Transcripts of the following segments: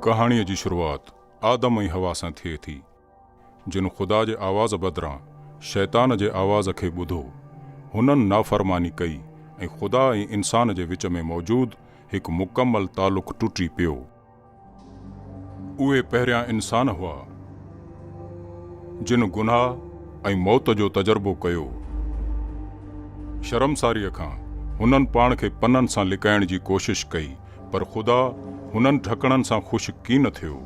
ڪهاڻيء جي شروعات آدم ۽ حوا سان ٿئي ٿي، جن خدا جي آواز بدران شيطان جي آواز کي ٻڌو. هنن نافرماني ڪئي ۽ خدا ۽ انسان جي وچ ۾ موجود هڪ مڪمل تعلق ٽٽي پيو. اهي پهريان انسان هئا، جن گناهه ۽ موت جو تجربو ڪيو. شرمساريء کان هنن پاڻ کي پنن سان لڪائڻ جي ڪوشش ڪئي، پر خدا هنن ڍڪڻن سان خوش ڪين ٿيو.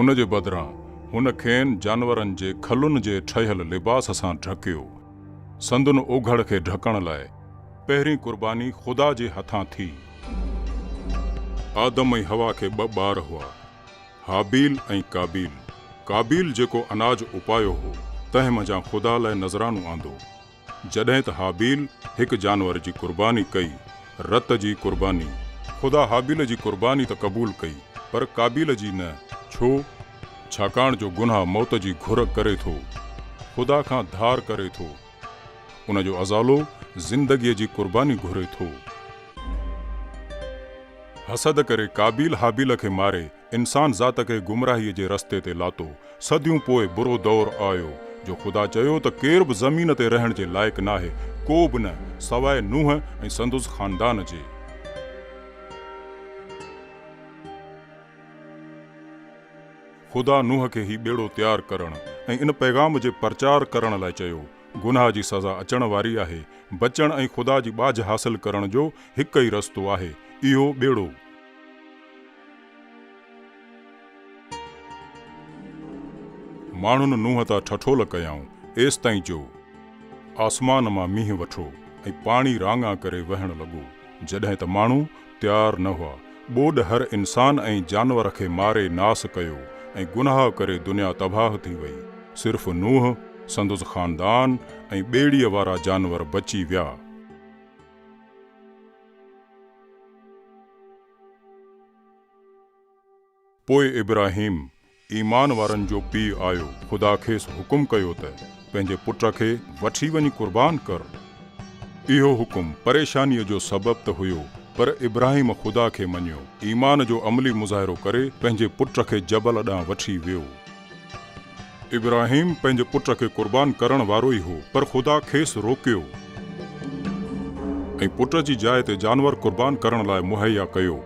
ان جي بدران هن کين جانورن جي کلن جي ٺهيل لباس سان ڍڪيو. سندن اوگهڙ کي ڍڪڻ لاء پهرين قرباني خدا جي هٿان ٿي. آدم ۽ حوا کي ٻه ٻار هئا، هابيل ۽ قابيل. قابيل جيڪو اناج اپايو هو، تنهن منجهان خدا لاء نذرانو آندو. جڏهن ته هابيل هڪ جانور جي قرباني ڪئي، رت جي قرباني. خدا هابيل جي قرباني ته قبول ڪئي، پر قابيل جي نه. ڇو؟ ڇاڪاڻ جو گناهه موت جي گهر ڪري ٿو. خدا کان ڌار ڪري ٿو. ان جو ازالو زندگيء جي قرباني گهري ٿو. حسد ڪري قابيل هابيل کي ماري انسان ذات کي گمراهيء جي رستي تي لاتو. صديون پوء برو دور آيو جو خدا چيو ته ڪير به زمين تي رهڻ جي لائق ناهي، ڪو به نه، سواء نوح ۽ سندس خاندان جي. خدا نوح کي هي ٻيڙو تيار ڪرڻ ۽ ان پيغام جي پرچار ڪرڻ لاء چيو، گناهه جي سزا اچڻ واري آهي، بچڻ ۽ خدا جي ٻاجهه حاصل ڪرڻ جو هڪ ئي رستو آهي، اهو ٻيڙو. ماڻهن نوح تان ٺٺول ڪيائون، ايستائين جو آسمان مان مينهن وٺو ۽ پاڻي راڱا ڪري وهڻ لڳو، جڏهن ته ماڻهو تيار نه هئا. ٻوڏ هر انسان ۽ جانور کي ماري ناس ڪيو ۽ گناهه ڪري دنيا تباهه ٿي وئي. صرف نوح، سندس خاندان ۽ ٻيڙيء وارا جانور بچي ويا. پوء ابراهيم، ايمان وارن جو پيء آيو. خدا کيس حڪم ڪيو ته پنهنجي پٽ کي وٺي وڃي قربان ڪر. اهو حڪم پريشانيء جو سبب ته هيو، پر ابراهيم خدا کي مڃيو. ايمان جو عملي مظاهرو ڪري پنهنجي پٽ کي جبل ڏانهن وٺي ويو. ابراهيم پنهنجي پٽ کي قربان ڪرڻ وارو ئي هو، پر خدا کيس روڪيو. ۽ پٽ جي جاء تي جانور قربان ڪرڻ لاء مهيا ڪيو.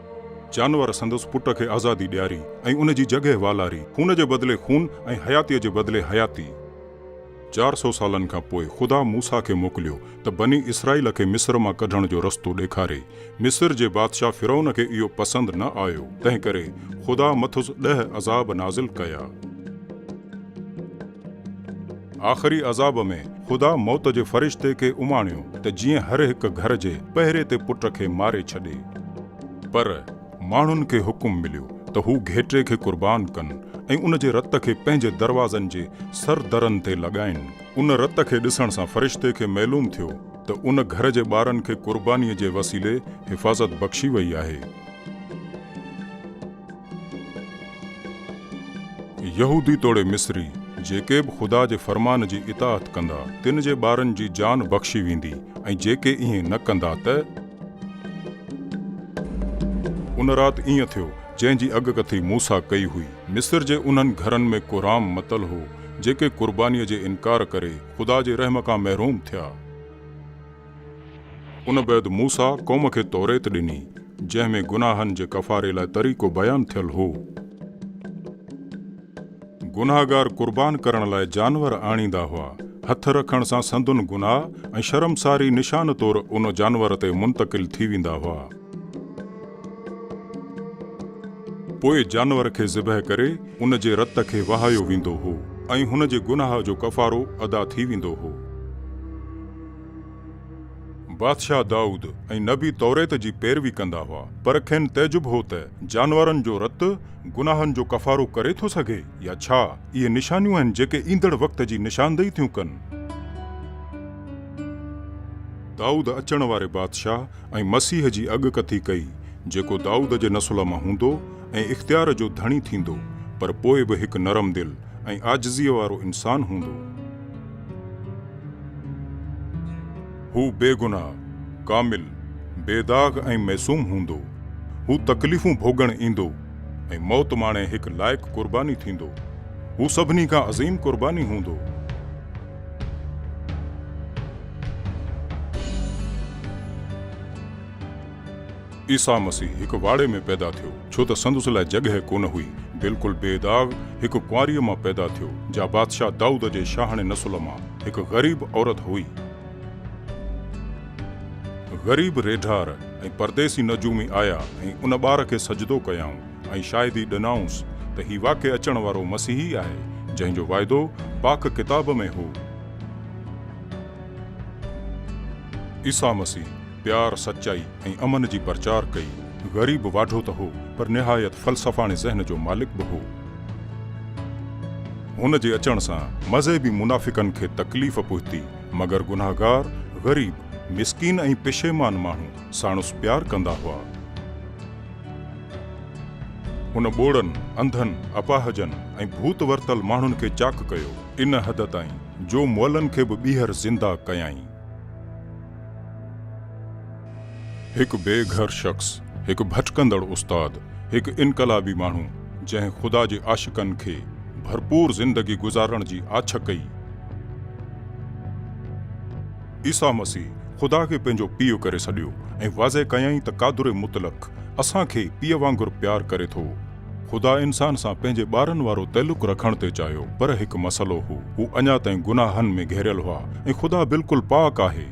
جانور سندس پٽ کي آزادي ڏياري ۽ ان جي جڳهه والاري، خون جي بدلي خون ۽ حياتيء جي بدلي حياتي. 400 سالن کان پوء خدا موسيٰ کي موڪليو ته بني اسرائيل کي مصر مان ڪڍڻ جو رستو ڏيکاري. مصر جي بادشاهه فرعون کي اهو پسند نه آيو، تنهنڪري خدا مٿس ڏهه عذاب نازل ڪيا. آخري عذاب ۾ خدا موت جي فرشتي کي اماڻيو ته جيئن هر هڪ گهر جي پهريتي پٽ کي ماري ڇڏي. پر ماڻهن کي حڪم مليو ته هو گهيٽي کي قربان ڪن ۽ ان جي رت کي پنهنجي دروازن جي سردرن تي لڳائين. ان رت کي ڏسڻ سان فرشتي کي معلوم ٿيو ته ان گهر جي ٻارن کي قربانيء جي وسيلي حفاظت بخشي وئي آهي. يهودي توڙي مصري جيڪي به خدا جي فرمان جي اطاعت ڪندا، تن جي ٻارن جي جان بخشي ويندي ۽ جيڪي ائين نه ڪندا ته. ان رات ائين ٿيو، جنهن جي اڳڪٿي موسيٰ ڪئي هئي. مصر جي انهن گهرن ۾ ڪهرام متل هو، جيڪي قربانيء جي انڪار ڪري خدا جي رحم کان محروم ٿيا. ان بعد موسيٰ قوم کي توريت ڏني، جنهن ۾ گناهن جي ڪفاري لاء طريقو بيان ٿيل هو. گنهگار قربان ڪرڻ لاء جانور آڻيندا هئا. هٿ رکڻ سان سندن گناهه ۽ شرمساري نشان طور ان جانور تي منتقل ٿي ويندا هئا. پوء جانور کي ذبح ڪري ان جي رت کي وهايو ويندو هو ۽ هن جي گناهه جو ڪفارو ادا ٿي ويندو هو. بادشاهه دائود ۽ نبي توريت جي پيروي ڪندا هئا، پر کين تعجب هو ته جانورن جو رت گناهن جو ڪفارو ڪري ٿو سگهي يا ڇا؟ اهي نشانيون آهن جيڪي ايندڙ وقت جي نشاندهي ٿيون ڪن. دائود اچڻ واري بادشاهه ۽ مسيح جي اڳڪٿي ڪئي، جيڪو دائود جي نسل مان هوندو ۽ اختيار جو ڌڻي ٿيندو، پر پوء به هڪ نرم دل ۽ عاجزيء وارو انسان هوندو. هو بيگناهه، ڪامل، بي داغ ۽ معصوم هوندو. هو تڪليفون ڀوڳڻ ايندو، ۽ موت ماڻي هڪ لائق قرباني ٿيندو. هو سڀني کان عظيم قرباني هوندو. عيسيٰ مسيح هڪ واڙي ۾ پيدا ٿيو، ڇو ته سندس لاء جڳهه ڪونه هئي. بلڪل بي داغ هڪ ڪنواريء مان پيدا ٿيو، جا بادشاهه دائود جي شاهاڻي نسل مان هڪ غريب عورت هئي. غريب ريڍار ۽ پرديسي نجومي آيا ۽ ان ٻار کي سجدو ڪيائون ۽ شاهدي ڏنائونس ته هي واقعي اچڻ وارو مسيح ئي آهي، جنهن جو واعدو پاڪ ڪتاب ۾ هو. عيسيٰ مسيح پيار، سچائي ۽ امن جي پرچار ڪئي. غريب واڍو ته هو، پر نهايت فلسفاڻي ذهن جو مالڪ به هو. هن جي اچڻ سان مذهبي منافقن کي تڪليف پهتي، مگر گنهگار، غريب، مسڪين ۽ پشيمان ماڻهو ساڻس پيار ڪندا هئا. هن ٻوڙن، انڌن، اپاهجن ۽ ڀوت ورتل ماڻهن کي چاڪ ڪيو، ان حد تائين جو مئلن کي به ٻيهر زنده ڪيائين. هڪ بي گهر شخص، هڪ ڀٽڪندڙ استاد، هڪ انقلابي ماڻهو، جنهن خدا جي عاشقن کي ڀرپور زندگي گذارڻ جي آڇ ڪئي. عيسيٰ مسيح خدا کي پنهنجو پيء ڪري سڏيو ۽ واضح ڪيائين ته قادر مطلق اسان کي پيء وانگر پيار ڪري ٿو. خدا انسان سان پنهنجي ٻارن وارو تعلق رکڻ تي چاهيو، پر هڪ مسئلو هو، هو اڃا تائين گناهن ۾ گهيريل هئا ۽ خدا بلڪل پاڪ آهي.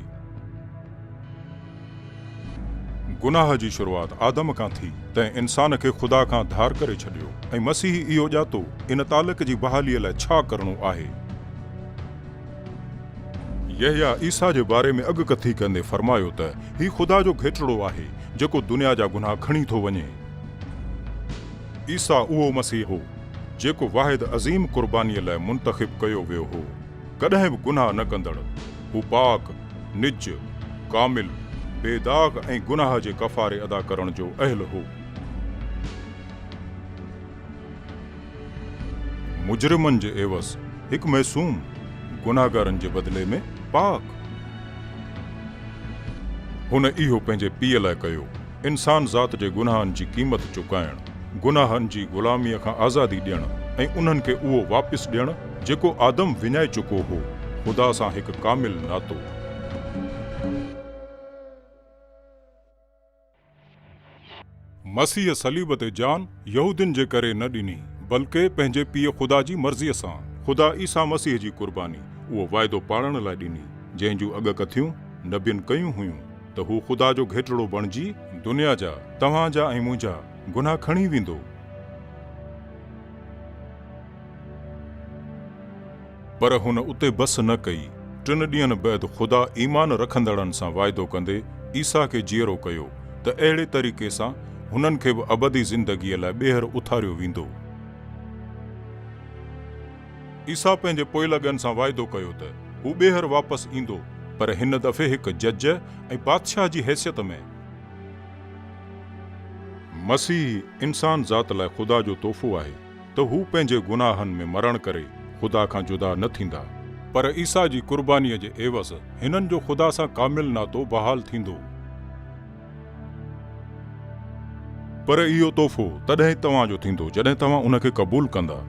گناهه جي شروعات آدم کان ٿي، تنهن انسان کي خدا کان ڌار ڪري ڇڏيو ۽ مسيح اهو ڄاتو ان تعلق جي بحاليء لاء ڇا ڪرڻو آهي. يحيٰ عيسيٰ جي باري ۾ اڳڪٿي ڪندي فرمايو ته هي خدا جو گهيٽڙو آهي، جيڪو دنيا جا گناهه کڻي ٿو وڃي. عيسيٰ اهو مسيح هو، جيڪو واحد عظيم قربانيء لاء منتخب ڪيو ويو هو. ڪڏهن به گناهه نه ڪندڙ، هو پاڪ، نج، ڪامل، بي داغ ۽ گناهه جي ڪفاري ادا ڪرڻ جو اهل هو. مجرمن جي عيوض هڪ معصوم، گنهگارن جي بدلي ۾ پاڪ. هن اهو پنهنجي پيء لاء ڪيو، انسان ذات جي گناهن جي قيمت چڪائڻ، گناهن جي غلاميء کان آزادي ڏيڻ ۽ انهن کي اهو واپس ڏيڻ جيڪو آدم وڃائي چڪو هو، خدا سان هڪ ڪامل ناتو. مسيح صليب تي جان يهودين جي ڪري نه ڏني، بلڪه پنهنجي پيء خدا جي مرضيء سان، خدا عيسيٰ مسيح جي قرباني اهو واعدو پاڙڻ لاء ڏني، جنهن جون اڳڪٿيون نبين ڪيون هيون ته هو خدا جو گهيٽڙو بڻجي دنيا جا، توهان جا ۽ منهنجا، گناهه کڻي ويندو. پر هن اتي بس نه ڪئي. ٽن ڏينهن بعد خدا ايمان رکندڙن سان واعدو ڪندي عيسيٰ کي جيئرو ڪيو ته اهڙي طريقي سان هنن کي به ابدي زندگيء لاء ٻيهر اٿاريو ويندو. عيسيٰ پنهنجي پوئلڳن سان واعدو ڪيو ته هو ٻيهر واپس ايندو، پر هن دفعي هڪ جج ۽ بادشاهه جي حيثيت ۾. مسيح انسان ذات لاء خدا جو تحفو آهي ته هو پنهنجي گناهن ۾ مرڻ ڪري خدا کان جدا نه ٿيندا. پر عيسيٰ جي قربانيء جي عيوض هنن جو خدا سان ڪامل ناتو بحال ٿيندو. پر اهو تحفو تڏهن ئي توهان جو ٿيندو جڏهن توهان ان کي قبول ڪندا.